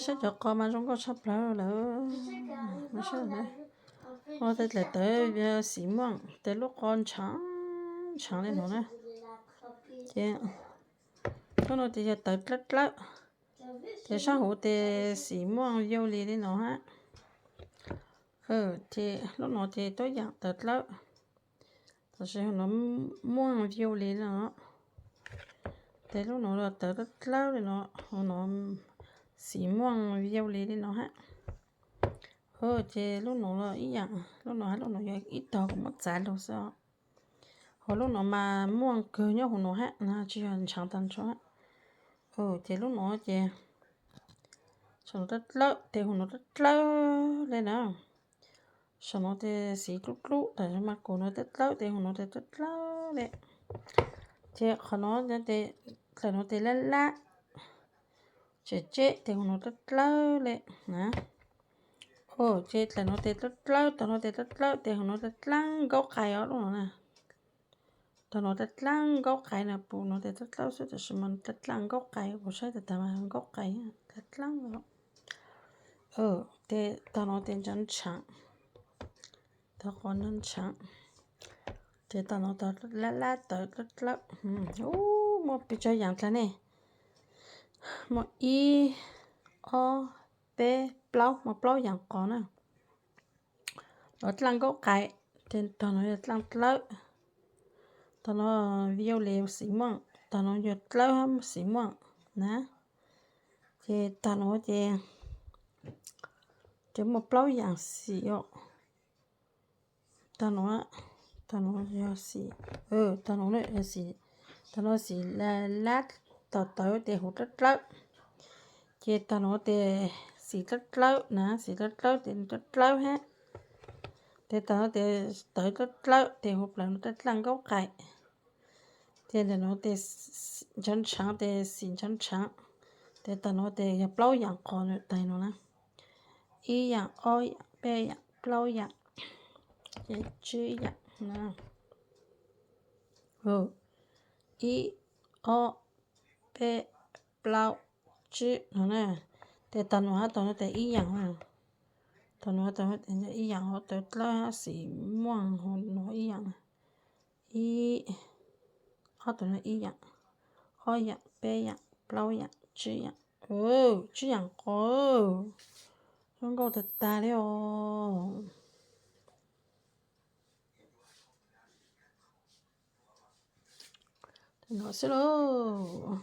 Saib cov qos mas zoo nkauj tshaj plaws lawm. Ua tej dlaim tawv xim muaj, tes lub qos ntshav ntshav li no na. Ces lub no ces yog tawv dlawb dlawb, ces sab hauv tes xim muaj viau li li no hab. Ces lub no ces tuab yaam tawv dlawb, tab sis hauv no muaj viau li no. Ces lub no los tawv dlawb dlawb li no, hauv no xim muaj viau li li no hab. Ces lub no los ib yaam, lub no hab lub no yog ib tog kuv muab txav lug xwb os. Hauv lub no mas muaj kawg nyob hauv no hab na, tsis yog ntshav tag nrho. Ces lub no ces saum no dlawb dlawb, tes hauv no dlawb dlawb li na. Saum no tes xim dlub dlub, tab sis mas kuv no dlawb dlawb, tes hauv no tes dlawb dlawb li. Ces qhov no, dlaim no tes lab lab, tsem tseb, tes hauv no dlawb dlawb li na. Ces dlaim no tes dlawb dlawb, tog no tes dlawb dlawb, tes hauv no dlawb dlawb nkaub qais os lub no na. Tog no dlawb dlawb nkaub qais na, puv no tes dlawb dlawb xwb, tab sis mas dlawb dlawb nkaub qais, kuv saib tas tas mas nkaub qais dlawb dlawb os. Tes tog no tes ntshav ntshav, tog qos ntshav ntshav. Ces tog no tog lab lab tawv dlawb dlawb. Ub, muaj pes tsawg yaam dlaim ne? Muaj ib, ob, peb, plaub, muaj plaub yaam qos na. Los dlaaj nkaub qais, ces tog no yog dlaaj dlawb, tog no viau li xim muaj, tog no yog dlawb hab xim muaj na. Ces tog no ces, ces muaj plaub yaam xim os. Tog no, tog no yog xim, tog no, tog no xim lab tom tawv tes huv dlawb dlawb. Ces tog no tes xim dlawb dlawb na, xim dlawb dlawb tes dlawb dlawb hab. Ces tog no tes tawv dlawb dlawb tes huv plaws no dlawb dlawb nkaub qais. Ces ntawm no tes ntshav ntshav tes xim ntshav ntshav. Ces tog no tes yog plaub yaam qos ntawm tes no na. Ib yaam, ob yaam, peb yaam, plaub yaam, ces tsib yaam na. Ib, ob, peb, plaub, tsib no na. Ces tog no hab tog no tes ib yaam na. Tog no tog no tes ib yaam, hov tawv dlawb hab xim muaj hov no ib yaam. Ib, ob tog no ib yaam, ob yaam, peb yaam, plaub yaam, tsib yaam. Tsib yaam qos, zoo nkauj tag tag li os. No xwb lauj.